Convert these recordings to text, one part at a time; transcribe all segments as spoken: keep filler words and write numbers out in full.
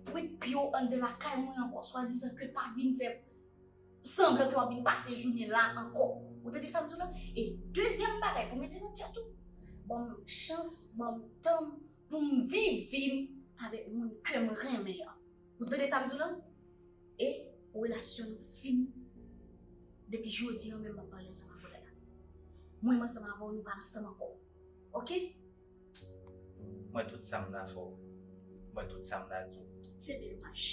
Pwent pye w anndan lakay mwen ankò, swadizan ke pa vin fè sanblan ke w ap vin pase jounen la ankò. Ou tande sa m di w la? E dezyèm bagay pou mete nan tèt ou, ban m chans, ban m tan m pou m viv vi m avèk moun ke m renmen an. Ou tande sa m di w la? E relasyon nou fini. Depi jodi an menm m ap pale ansanm avè w la. Mwen menm ansanm avè w, nou pa ansanm ankò. Oke? Mwen tout sa m ta fè w. Mwen tout sa m ta di w. Se domaj.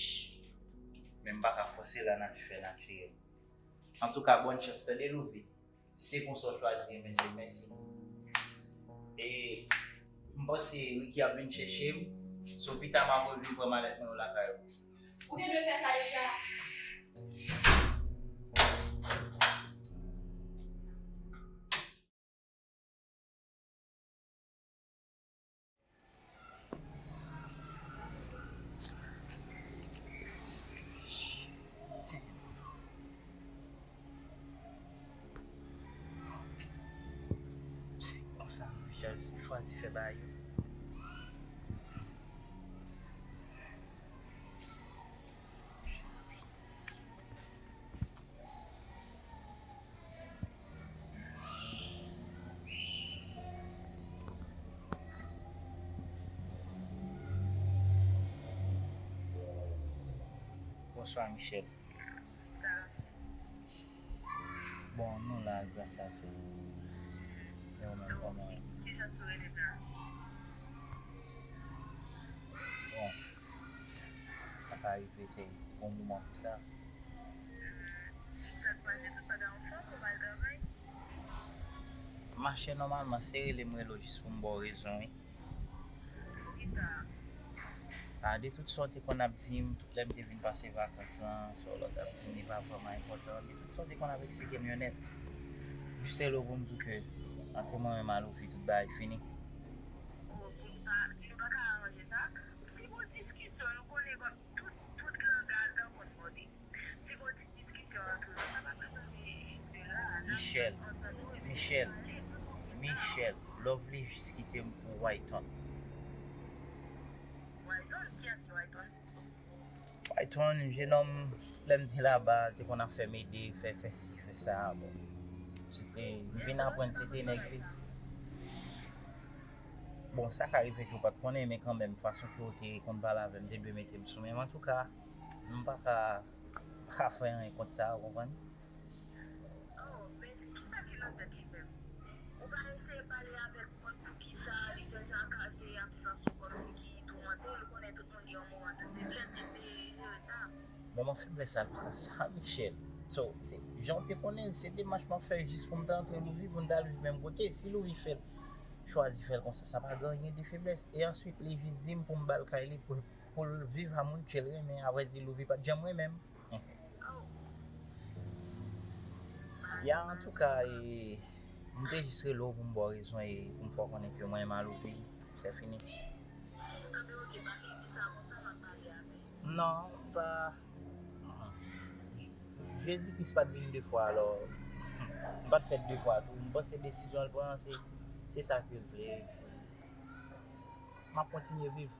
Men m pa ka fòse lanati fè natirèl. Antouka, bòn chans tande Louvi. Si se konsa w chwazi renmen, se mèsi. E m panse Ricky ap vin chèche m. So pita m ap revin pran malèt mwen yo lakay ou. Ou te dwe fè sa deja. Se konsa Michel chwazi fè bagay yo. Bonswa Michel. Bon, nou la gras a Dye. E ou menm kòman w ye? Bon, sa ka rive ke yon moman konsa. Mache nòmalman, se rele m rele w jis pou m ba w rezon wi. A, de tout sa w te konn ap di m, tout lè m te vin pase vakans lan, sa w lòt ap di m, li pa vrèman enpòtan. De tout sa w te konn ap eksplike m yo nèt. Jis rele w pou m di w ke ant mwen menm a Louvi, tout bagay fini. Michel, Michel, Michel, Lovely jis kite m pou Whiton. Whiton, jenòm, lè m te laba, te konn ap fè m ede, fè, fè si, fè sa, bon. Se te, m vin aprann se te nèg li. Bon, sa ka rive ke w pa t konnen, men kanmenm, fason ke w te konn pale avè m, te dwe mete m sou men m. Antouka, m pa ka, pa ka fè anyen kont sa, ou konprann? Oh, men kisa ki nan tèt li menm? Ou pa eseye pale avèk mwen poukisa li fè sa, kaze absans ou kòmsi ki toumante l, ou konnen tout moun gen yon moman tout se kèt ki te jere sa. Men mwen feblès sa l pa sa, Michel. So, se, jan w te konnen l, se demach m ap fè jis pou m ta antre Louvi, pou n ta al viv menm kote. Si Louvi fè l, chwazi fè l konsa, sa pa gen anyen de feblès. E answit, li jis di m pou m ba l kay li, pou l, pou l viv a moun ke l renmen. Apre di, Louvi pa t janm renmen m. Ya, antouka, e, m te jis rele w pou m ba w rezon e pou m fè w konnen ke mwen renmen Louvi, se fini. Non, m pa. Jezi Kris pa t vin de fwa, alò, m pa t fèt de fwa tou. M panse desizyon l pran, se, se sa ke l vle. M ap kontinye viv.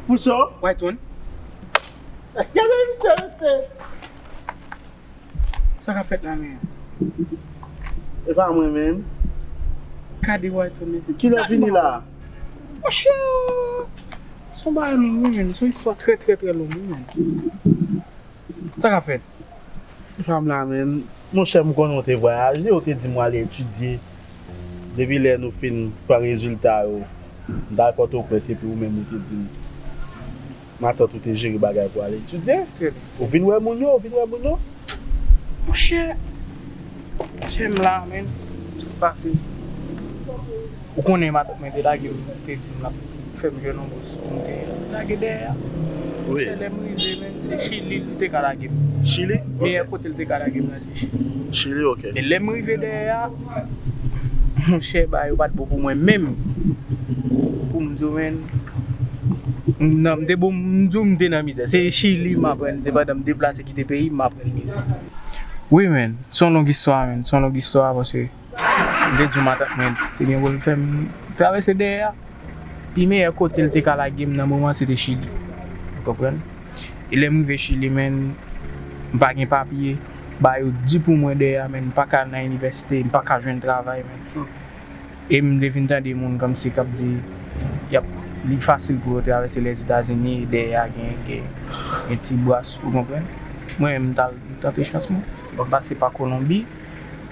Pouso? Whiton. Gade misye mesye. Sa k ap fèt la menm? E pa mwen menm. Gade Whiton mesye. Kilè w vini la? Monchè! Se yon bagay long wi menm. Se yon istwa trè trè trè long wi menm. Sa k ap fèt? Fanm la menm, monchè m konnen w te vwayaje, ou te di m w ale etidye. Depi lè nou fin pran rezilta yo, m t al Pòtoprens epi ou menm ou te di m matant ou te jere bagay pou w al etidye. Ou vin wè moun yo, ou vin wè moun yo. Monchè, monchè m la menm, tout pase. Ou konnen matant mwen te lage m, te di m l ap fè m jwenn yon bous pou m te lage dèyè a. Monchè, lè m rive menm, se Chili l te ka lage m. Chili? Meyè kote l te ka lage m nan se Chili. Chili, oke. E lè m rive dèyè a, monchè, bagay yo pa t bon pou mwen menm. Pou m di w menm, M nan, m te bon, m di w m te nan mizè. Se Chili m aprann, se pandan m deplase kite peyi m, m aprann mizè. Wi, men, se yon long istwa, men, se yon long istwa, paske m te di w matant mwen te gen pou l fè m travèse dèyè a. Pi meyè kote l te ka lage m nan moman, se te Chili. Ou konprann? E lè m rive Chili, men, m pa gen papye. Bagay yo di pou mwen dèyè a, men, m pa ka al nan inivèsite, m pa ka jwenn travay, men. E m te vin tande moun kòmsi k ap di y ap, li fasil pou yo travèse Lèzetazini, dèyè a gen, gen, gen ti bras, ou konprann? Mwen menm, m t al, m tante chans mwen. M pase pa Kolonbi,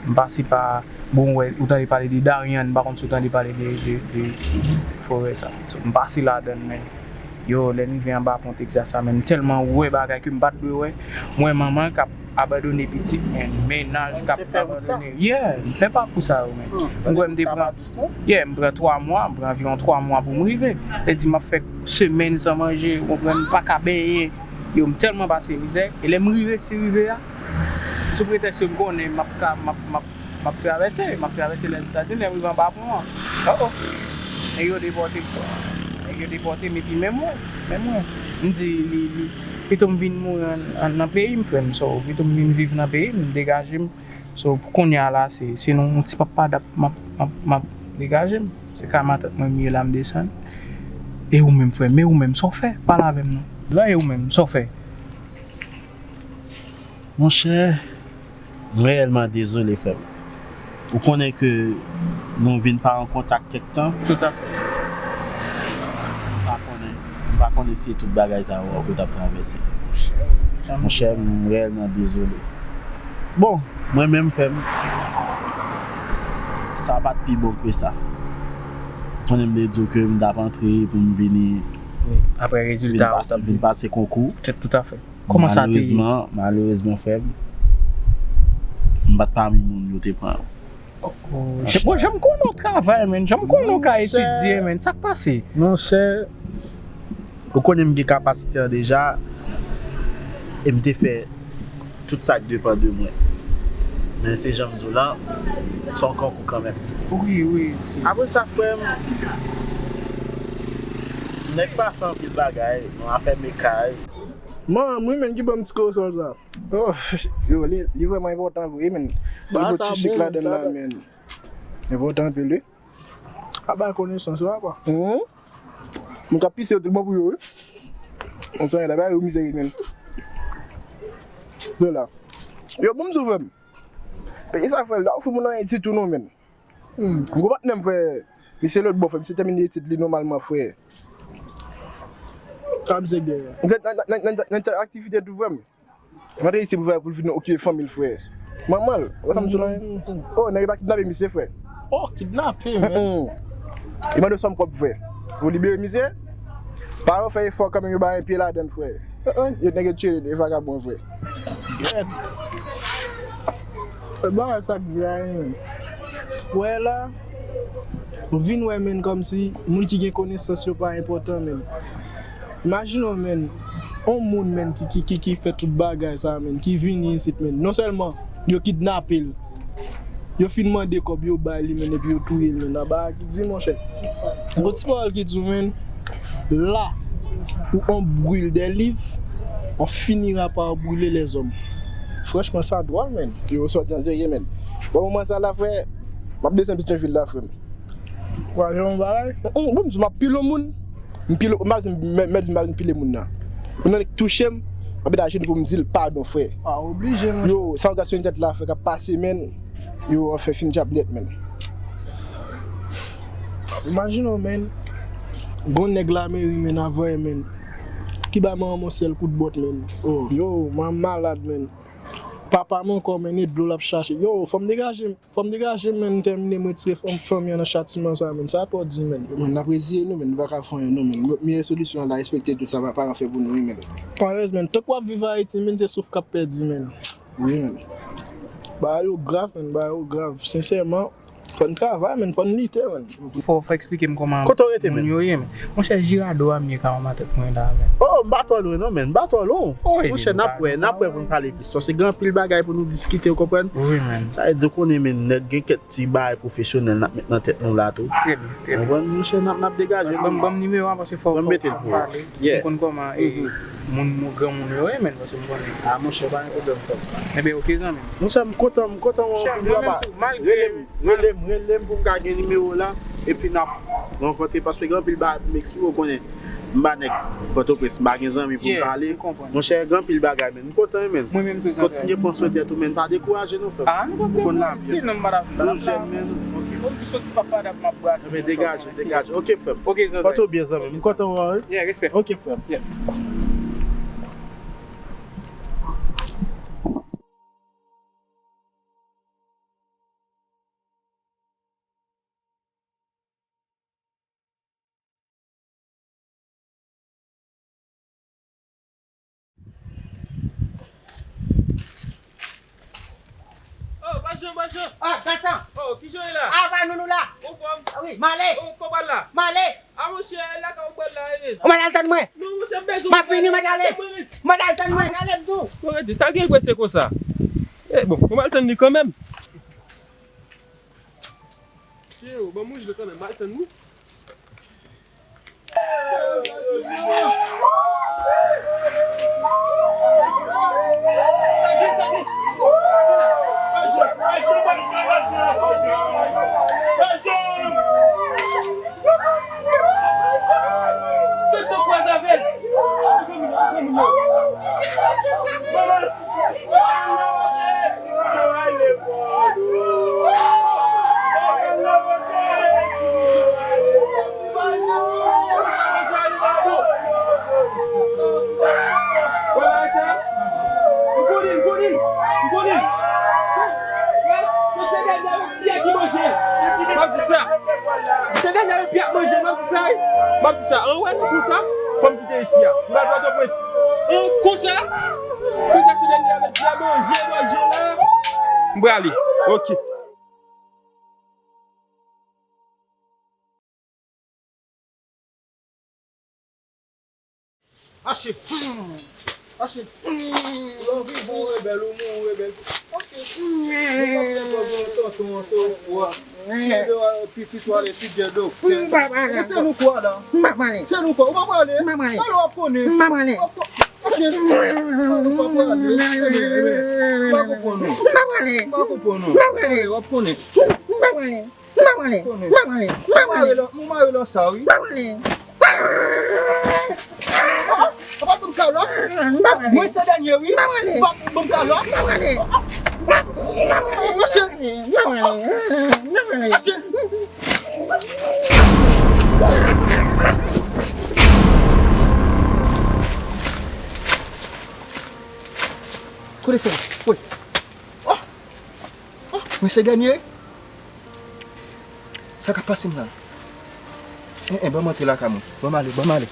m pase pa, bon, w wè, ou tande pale de Darien, m pa konn si w tande pale de, de, de forè sa. So, m pase ladan l, men, yo, lè m rive anba pon Texas la, men, m tèlman wè bagay ke m pa t dwe wè. M wè manman k ap abandone pitit, men, mennaj k ap abandone. Yeah, m fè pakou sa yo, men. M kwè m te pran, yeah, m pran twa mwa, m pran anviwon twa mwa pou m rive. Se di m ap fè semèn san manje, ou konprann, m pa ka benyen. Yo, m tèlman pase mizè. E lè m rive, si rive a, sou pretèks ke m konnen m ap ka, m ap, m ap, m ap travèse, m ap travèse Lèzetazini, lè m rive anba pon an. Oh, oh. Nèg yo depòte m. Nèg yo depòte m, epi men mwen, men mwen. M di, li, li, pito m vin mouri an, an, nan peyi m, frè m, so, pito m vin viv nan peyi m, degaje m. So, pou kounye a la, se, se nan yon ti papadap m ap, m ap, m ap degaje m. Se kay matant mwen m ye la, m desann. E ou menm, frè m, e ou menm, sa w fè? Pale avè m non. La, e ou menm, sa w fè? Monchè, m reyèlman dezole, frè m. Ou konnen ke nou vin pa an kontak kèk tan. Toutafè. M pa konnen, m pa konnen si tout bagay sa yo ou t ap travèse. Monchè, m reyèlman dezole. Bon, mwen menm, frè m, sa pa t pi bon ke sa. Konnen m te di w ke m t ap antre pou m vini, apre rezilta, vin pase konkou. Toutafè. Kòman sa te ye? Malerezman, malerezman, frè m, m pa t pami moun yo te pran yo. Oh, oh. Bon, jan m konnen w travay, men. Jan m konnen w ka etidye, men. Sa k pase? Monchè, ou konnen m gen kapasite an deja, e m te fè tout sa k depann de mwen. Men se jan m di w lan, se yon konkou kanmenm. Wi, wi. Apre sa, frè m, nèg pase anpil bagay, nan afè mekay. Manman m, wi, men, ki ban m ti korosòl sa. Oh, yo, li, li vrèman enpòtan vre, men. Li bon ti chik ladan l la, men. Enpòtan anpil, wi. A bay konesans, wi, apa. Moun k ap pise yo, tout bon pou yo, wi. Konsa, la, ba yo mizè, men. Se la. Yo, bon, m di w, frè m. Peyi sa, frè, la, ou fou moun anyen ditou, non, men. M gwo patnè m, frè. Misye lòt bò, frè. Misye tèmine etid li nòmalman, frè. Sa misye gen? Nan, nan, nan, nan, nan, nan aktivite tou, frè m. Rantre isi pou fè, pou l vin okipe fanmi l, frè. Manman l, wè sa m sou la. Oh, nèg yo pa kidnape misye, frè. Oh, kidnape, men. Yo mande w sòm kòb, frè. Pou libere misye. Paran yo fè efò kanmenm, yo bay yon pye ladan l, frè. Yo, nèg yo tiye de vagabon, frè. Gèt. E bagay sa k di a, men. Wè la, ou vin wè, men, kòmsi moun ki gen konesans yo pa enpòtan, men. Imajine w, men, yon moun, men, ki, ki, ki, ki fè tout bagay sa, men, ki vini isit, men. Non sèlman yo kidnape l, yo fin mande kòb, yo bay li, men, epi yo touye l, men. Nan bagay ki di, monchè. Gon ti pawòl ki di w, men, là où on brûle des livres, on finira par brûler les hommes. Franchman, sa dwòl, men. Yo sòti an serye, men. Bon, moman sa la, frè, m ap desann Petyonvil la, frè m. Ou al fè yon bagay? Bon, m di, m ap pile yon moun. M pile, m pa bezwen, mèt, mèt, m pa bezwen pile moun nan. Moun nan ki touche m, m ap mete ajenou pou m di l padon, frè. A, oblije, monchè. Yo, sa w gad sou entènèt la, frè, k ap pase, men. Yo, anfen, fin djab nèt, men. Imajine w, men. Gon nèg lameri, men, avè, men. Ki bay manman m yon sèl kout bòt, men. Oh. Yo, manman m malad, men. Papa m ankò, men, e dlo l ap chache. Yo, fò m degaje m. Fò m degaje m, men, m tèmine m retire fanm, fanmi an nan chatiman sa, men. Sa twò di, men. Men, n ap reziye nou, men, nou pa ka fè anyen, non, men. Meyè solisyon an la, respekte tout sa paran fè pou nou, wi, men. Malèz, men. Tank w ap viv Ayiti, men, se souf k ap pèdi, men. Wi, men. Bagay yo grav, men, bagay yo grav. Sensèman, Fò n travay, menn, fò n lite, menn. Fò, fò eksplike m kòman moun yo ye, menn. Kote w rete, menn? Monchè, Jirado a m ye ka yon matant mwen la, menn. Oh, m pa twò lwen non, menn, m pa twò lwen. Monchè, n ap wè, n ap wè pou n pale plis. Paske gen anpil bagay pou nou diskite, ou konprann? Wi, menn. Sa vle di, ou konnen, menn, nèg gen kèk ti bagay pwofesyonèl n ap met nan tèt nou la tou. Trè byen, trè byen. Ou konprann? Monchè, n ap, n ap degaje. Ban m, ban m nimewo a, paske fò, fò m pale. Yeah. Ou konn kòman, e, moun, moun, granmoun yo ye, menn, paske m konnen. Ah, monchè, pa gen pwoblèm, frè m. Enben, oke, zanmi m. Monchè, m kontan, m kontan wè w anpil, papa. Rele m, rele m, rele m pou m ka gen nimewo w la, epi n ap rankontre, paske gen anpil bagay pou m eksplike w, konnen m pa nèg Pòtoprens, m pa gen zanmi pou m pale. Monchè, gen anpil bagay, menn. M kontan, menn. Kontinye pran swen tèt ou, menn. Pa dekouraje non, frè m. Ou konn lavi. Nou jèn, menn. Enben, degaje, degaje. Oke, frè m. Pòte w byen, zanmi m. M kontan wè w, wi. Oke, frè m. Oh, Bajan, Bajan! Ah, gason! Oh, kijan w ye la? Ah, ba nou, nou la! Ou anfòm? Ah wi, m ale! Oh, kòman la? M ale! Ah, monchè, e lakay ou pral la, e, men. Ou mèt al tann mwen. Non, monchè, m bezwen. M ap vini, mèt ale. Mèt al tann mwen. Ale m di w. Bon, rete, sa gen prese konsa? Eh, bon, m al tann li kanmenm. Tchè, ban m rive kanmenm, m al tann li. Sa gen, sa gen. Fè sa kwaze avè l. Piya ki manje. Se dènye yo piya manje, m ap di sa, wi. M ap di sa, an wè, konsa, fò m kite isi a. M pral Pòtoprens. An konsa, konsa se dènye yo piya manje, manje la. M prale. Oke. Mache. Mache. Ou anvi bon rebèl, ou mouri rebèl. Ok. Nou p ap gen pwoblèm tonton, tonton, ou a. Pitit ou al etidye doktè. E se nou kwa la. Se nou kwa. Ou pa prale. Talè w ap konnen. Mache. Ou pa prale. Ou pa konprann nou. Ou pa konprann nou. Talè w ap konnen. M pa prale. M pa prale. M pa prale. Mwen mare lan, mwen mare lan sa, wi. M pa prale. Papa, ban m kalòt. M pa prale. Mwen se dènye, wi. M pa prale. Ban m kalòt. M pa prale. M pa prale. M pa prale. M pa prale. Kote fè? Wi. Oh! Oh! Mwen se dènye. Sa k ap pase m la? En, en, ban m antre lakay mwen. Ban m ale, ban m ale.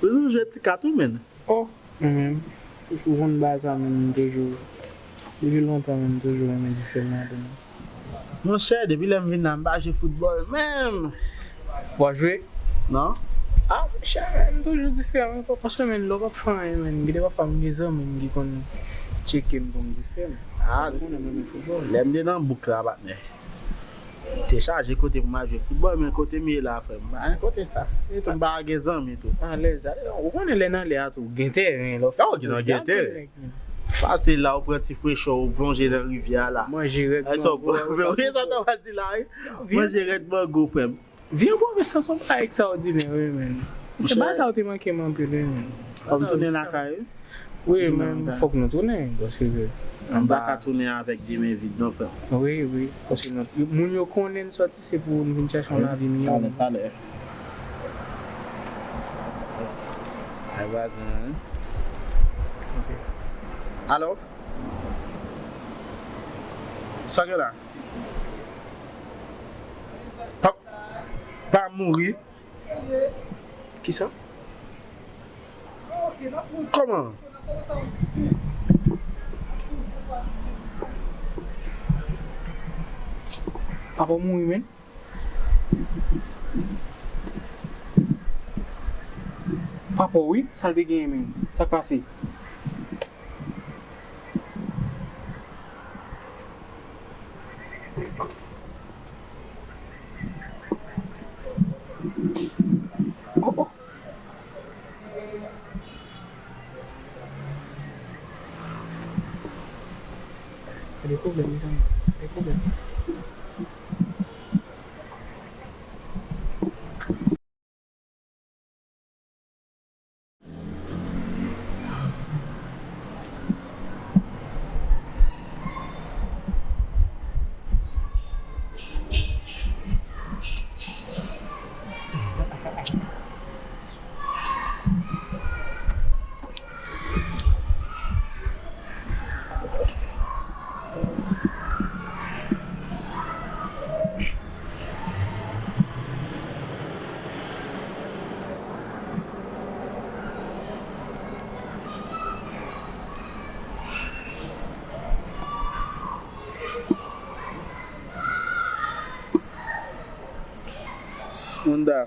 Ou toujou jwe ti kat wi, menn. Oh, mwen menm. Ti fou konn ba sa, menn, m toujou. Depi lontan, menn, m toujou renmen distrè m nan tou, menn. Monchè, depi lè m vin la, m pa jwe foutbòl menm. W ap jwe? Non. Ah, monchè, m toujou distrè, men pa, paske, menn, lè w p ap fè anyen, menn, gen de pafwa m gen zanmi m ki konn tcheke m pou m distrè m. Ah, ou konnen m renmen foutbòl. Lè m te nan bouk la, patnè. Te chaje kote pou m al jwe foutbòl, men kote m ye la, frè m, pa gen kote sa. E tou, m pa gen zanmi tou. Alèz, alèz. Ou konnen lè nan lè a tou, gen tèren, lè w... Oh, gen, gen tèren. Pase la, ou pran ti frechè, ou plonje nan rivyè a la. Manje rèd mango. Wi, sa w ta pral di la, wi. Manje rèd mango, frè m. Vi an pwovens lan se yon bagay ekstraòdinè, wi, menn. Se bagay sa yo te manke m anpil, wi, menn. Fò m tounen lakay, wi. Wi, men fòk nou tounen, paske m pa ka tounen avèk de men vid, non, frè m. Wi, wi, paske nou, moun yo konnen n sòti, se pou n vin chèche yon lavi miyò. Talè, talè. Ay, vwazen an, wi. Ok. Alò? Sa gen la? Pa, pa mouri. Kisa? Kòman? Papa w mouri, menn. Papa w, wi, sa l te genyen, menn. Sa k pase? Oh, oh. Gen pwoblèm, medam. Gen pwoblèm. Wanda.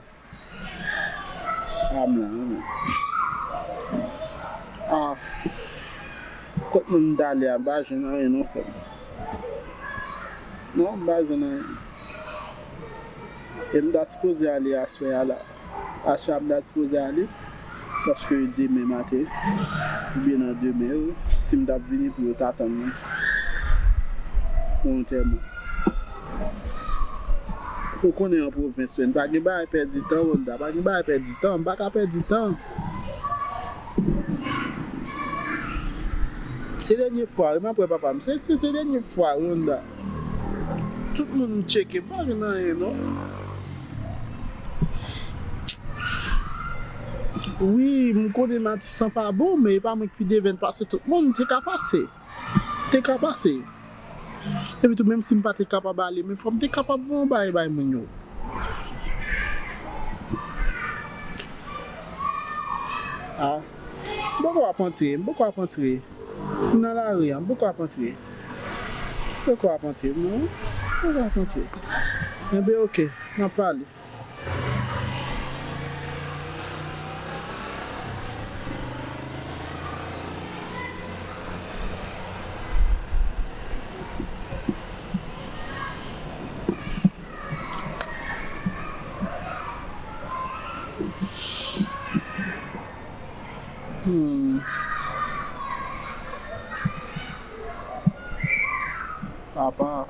A m la, wi, men. Ah. Kot moun m t ale a, m pa jwenn anyen non, frè m. Non, m pa jwenn anyen. E m ta sipoze ale aswè a la. Aswè a m ta sipoze ale. Paske demen maten, oubyen nan demen, si m t ap vini pou yo ta tann mwen pou antèman. Ou konnen an pwovens, men pa gen bagay pèdi tan, Wanda. Pa gen bagay pèdi tan. M pa ka pèdi tan. Se dènye fwa, wi, m ap wè papa m. Se, se, se dènye fwa, wi, Wanda. Tout moun m tcheke, m pa jwenn anyen, non. Wi, m konnen Matisan pa bon, men e pa mwen ki pi devèn pase tout moun. M te ka pase. M te ka pase. Epi tou, menm si m pa te kapab ale, men fò m te kapab voye yon bagay bay moun yo. Ah, m poko ap antre, m poko ap antre. M nan lari a, m poko ap antre. M poko ap antre, non. M poko ap antre. Enben, oke, n ap pale. Hmm. Papa.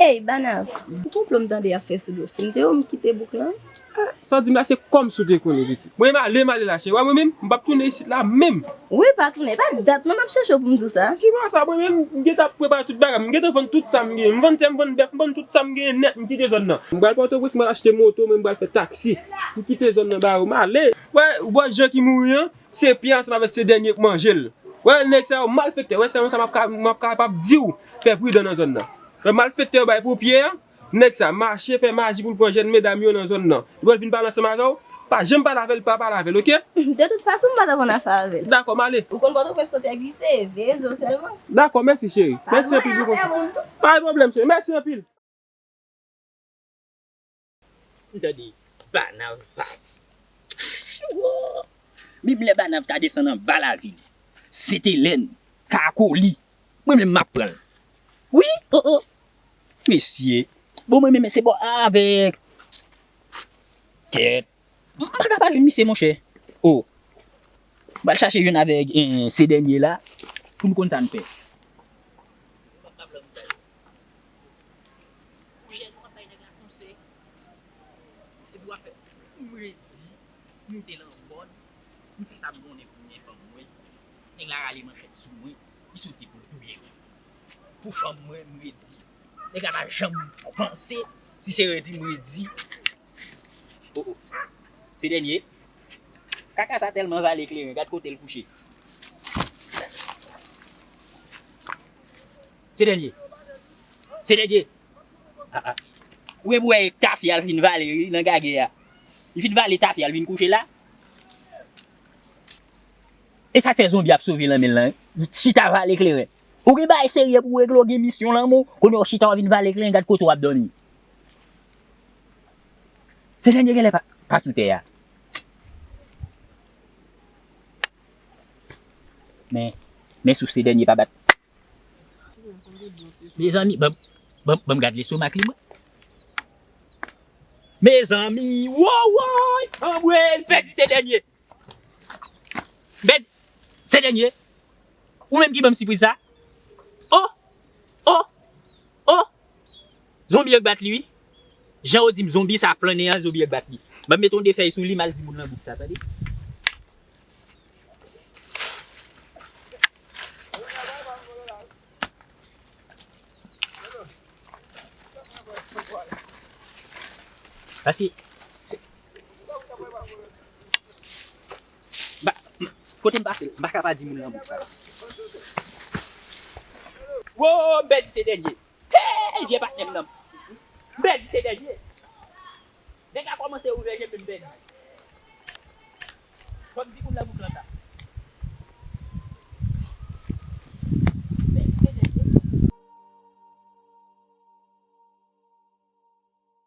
Ey, Banav, ki konplo m tande y ap fè sou do? Si m te ou, m kite bouk lan. Ah, sa w di m la, se kòmsi w te konnen, pitit. Mwen, m ale, m ale la, cheri. W a mwen menm, m p ap tounen isit la menm. Wi, pa tounen. Pa dat non m ap chèche w pou m di w sa. Ki pa sa, mwen menm, m gentan ap prepare tout bagay. M gentan vann tout sa m genyen. M vann tè, m vann bèf, m vann tout sa m genyen nèt, m kite zòn nan. M pral Pòtoprens, m pral achte moto, mwen m pral fè taksi. M kite zòn nan ba yo, m ale. Wè, ou wè jan ki mouri an, se pye ansanm avèk se dènye k manje l. Wè, nèg sa yo malfektè. Wè, sèlman sa m ap ka, m ap kapab di w, fè pridan nan zòn nan. Wè, malfektè yo bay pou pye a, nèg sa mache fè maji pou l pran jèn medam yo nan zòn nan. Li pral vin pale ansanm avè w, pa janm pale avè l, pa pale avè l, oke? De tout fason, m pa t ap ann afè avè l. Dakò, m ale. Ou konn Pòtoprens, sot e glise, veye zo sèlman. Dakò, mèsi, cheri. Mèsi anpil pou konsèy. Pa gen pwoblèm, cheri. Mèsi anpil. M tande Banav pati. Menm lè Banav ta desann anba lavil, Sentelèn, Kakoli, mwen menm m ap pran l. Wi, o, o. Mesye, bon, mwen menm se bò avèk tèt. M pa ka pa jwenn misye, monchè. O. M pral chache jwenn avèk, eh, se dènye la pou m konn sa n fè. Ou jèn, ou ap bay nèg la konsèy. Epi w M te lan bòd, m fè sa m konnen pou m gen fanm mwen. Nèg la rale manchèt sou mwen, li soti pou l touye m. Pou fanm mwen, m redi. Nèg la pa janm panse si se redi m redi. Oh, oh. Se dènye. Kaka sa tèlman vale kleren, gad kote l kouche. Se dènye. Se dènye. Ah, ah. Ou menm wè tafya l fin vale wi nan gagè a. Li fin vale tafya l vin kouche la. E sa k fè zonbi ap sove nan men l lan, wi. Chita vale kleren. Ou gen bagay serye pou w regle, w gen misyon lan men w, kounye a w chita w vin vale kleren, gad kote w ap dòmi. Se dènye genlè pa, pa sou tè a. Men, men souf se dènye pa bat. Mezanmi, ban, ban, ban m gad lestomak li, mwen. Mezanmi, wowoy, anmwe, l pèdi se dènye. Bèd, se dènye. Ou menm ki ban m sipriz sa. Oh, oh, oh. Zonbi yo k bat li, wi. Jan yo di m zonbi sa flannen an, zonbi yo k bat li. Ban m mete yon de fèy sou li, m al di moun lan bouk sa, tande. Paske, se, ba, m, kote m pase, m pa ka pa di moun lan bouk sa. Wo, m pèdi se dènye. Hey, vye patnè m nan. M pèdi se dènye. Nèg la kòmanse ouvè je m, m pèdi. Fò m di moun lan bouk lan sa.